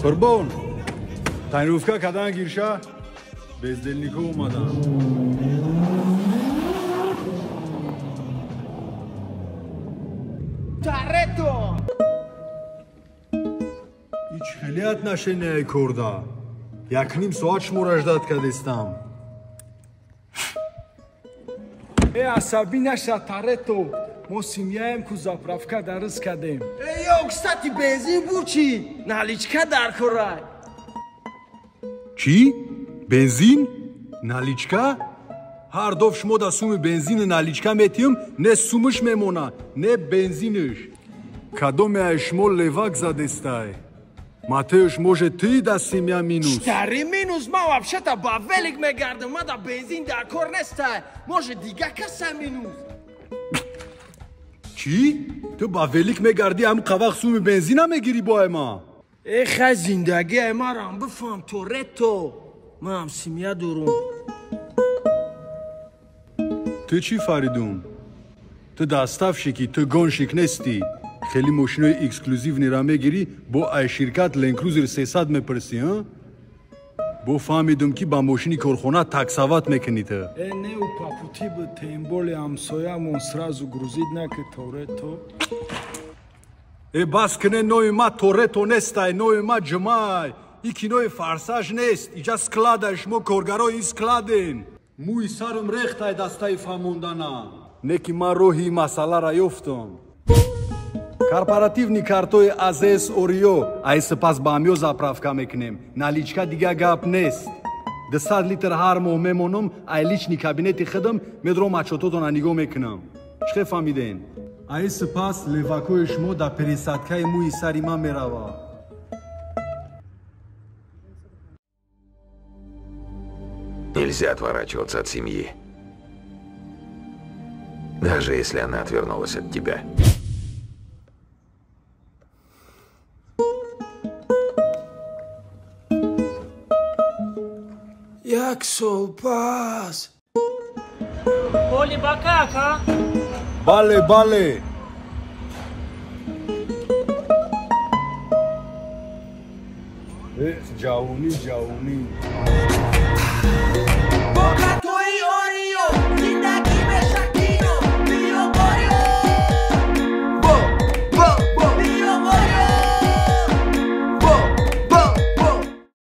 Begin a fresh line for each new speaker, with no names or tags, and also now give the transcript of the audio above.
Қурбон, тонировка кардан гирша, бездельник ҳо омадан.
Торетто!
Ҳеҷ хеле отношения е корда. Якним соат шуморо ждать кардестам.
Э, асабӣ наша, Торетто. Мо семья ем ку, заправка дарыз кардем.
Э, ё, кстати, бензин бучи, наличка дар корай.
Чӣ? Бензин? Наличка? Ҳар доф шумо да суми бензини наличка метиҳам, не сумиш мемона, не бензиниш. Кадоме ай шумо левак задестай? Матеуш, может, ты да семья минус?
Стари минус, ма вообще-то ба велик мегардам, ма да бензин дар кор нестай. Может, дига каса минус.
Чӣ? Ту ба велик мегардӣ, ҳам қавақ суми бензина мегирӣ бо ма?
Э, хай, зиндагӣ марам бифаҳм, Торетто. Ман ҳам семья дорум.
Ту чӣ, Фаридун? Ту доставщик ӣ, ту гонщик нестӣ. Хеле мошинои эксклюзивный ра мегирӣ, бо ай ширкат Ленд Крузер 300 мепурсӣ, а? Бо фаҳмидум, ки ба мошини корхона таксовать мекунӣ ту.
Э, не, у по пути буд, тем более ҳамсоямон, сразу грузить наки, Торетто.
Э, бас кне, номи ма Торетто нестай, номи ма Ҷумай. И кинои «Форсаж» нест, иҷа склад ай, шумо коргарои ин склад ен. Мӯи сарам рехтай дастаи фаҳмондана. Не ки ман роҳи масъалара ёфтам. Корпоративный картои АЗС Орио, ай сипас ба ҳамё заправка мекунем. Наличка дига гап нест. 200 литр ҳар моҳ мемонам, ай личный кабинети худам медром, отчёт отона нигоҳ мекунам. Чӣ хел фаҳмиден? Ай сипас левак ҳои шумо дар пересадка и мӯи сари ман мерава.
Нельзя отворачиваться от семьи. Даже если она отвернулась от тебя.
Як сол пас.
Поли бака, ака?
Бале, бале. Эх, ҷавонӣ, ҷавонӣ.
Бо